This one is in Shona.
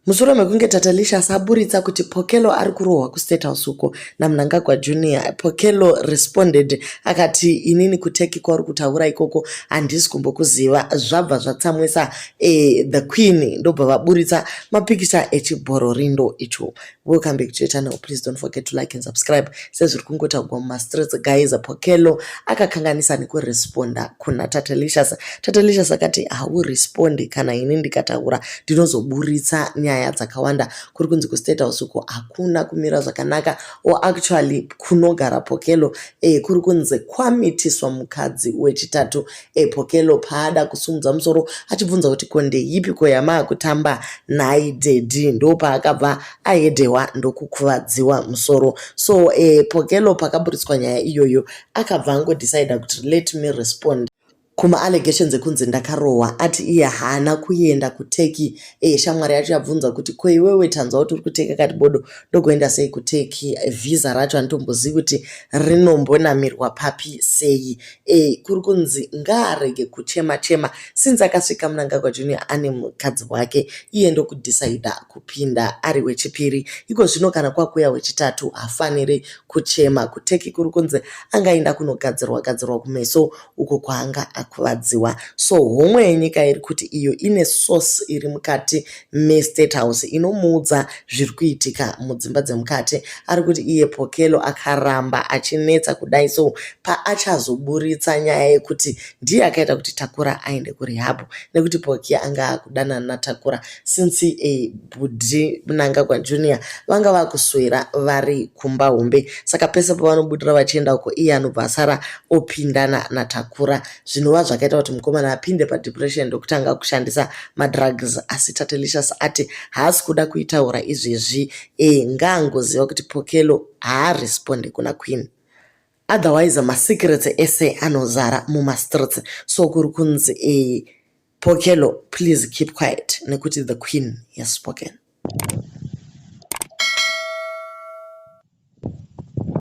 Mushure mekunge Tatelicious aburitsa kuti Pokello ari kurohwa kuState House uko naMnangagwa Junior, Pokello responded akati inini kuTurkey kwauri kutaura ikoko handisi kumbokuziva. Zvabva zvatsamwisa the Queen ndobva vaburitsa mapikicha echibhororindo icho. Welcome back to your channel. Please don't forget to like and subscribe. Sezviri kungotaurwa mumastreets guys, Pokello akakanganisa nekuresponda kuna Tatelicious. Tatelicious akati haurespondi kana ini ndikataura ndinozoburitsa nyaya dzakawanda. Kuri kunzi kuState House uko hakuna kumira zvakanaka or actually kunogara Pokello kuri kunzi kwamitiswa mukadzi wechitatu. Pokello paada kusumudza musoro achibvunza kuti ko ndeipi ko yamaakutamba nhai daddy, ndopaakabva ahedhewa ndokukuvadziwa musoro. So Pokello pakaburitswa nyaya iyoyo akabva angodecida kuti let me respond kuma-allegations ekunzi ndakarohwa. Ati iye haana kuenda kuTurkey. Shamwari yacho yabvunza kuti ko iwewe tanzwa kuti uri kuTurkey, akati bodo, ndogoenda sei kuTurkey? Vhisa racho handitombozivi kuti rinombonamirwa papi sei. Kuri kunzi ngaarege kuchema chema since akasvika Mnangagwa Junior ane mukadzi wake, iye ndokudecida kupinda ari wechipiri. Iko zvino kana kwakuya wechitatu hafaniri kuchema. KuTurkey kuri kunzi angaenda kunogadzirwa gadzirwa kumeso uko kwaanga akuvadziwa. So homwe yenyika iri kuti iyo ine source iri mukati meState House inomuudza zviri kuitika mudzimba dzemukati. Ari kuti iye Pokello akaramba achinetsa kudai so paachazoburitsa nyaya yekuti ndiye akaita kuti Takura aende kurehab, nekuti Poki anga akudanana naTakura since Bhudhi Mnangagwa Junior vanga vakuswera vari kumba hombe. Saka pese pavanobudira vachienda uko, iye anobva asara opindana naTakura, zvinova zvakaita kuti mukomana apinde padepression ndokutanga kushandisa madrugs. Asi Tatelicious ati haasi kuda kuitaura izvezvi, ngaangoziva kuti Pokello haarespondi kuna Queen, otherwise masecrets ese anozara mumastreets. So kuri kunzi Pokello, please keep quiet nekuti the Queen has spoken.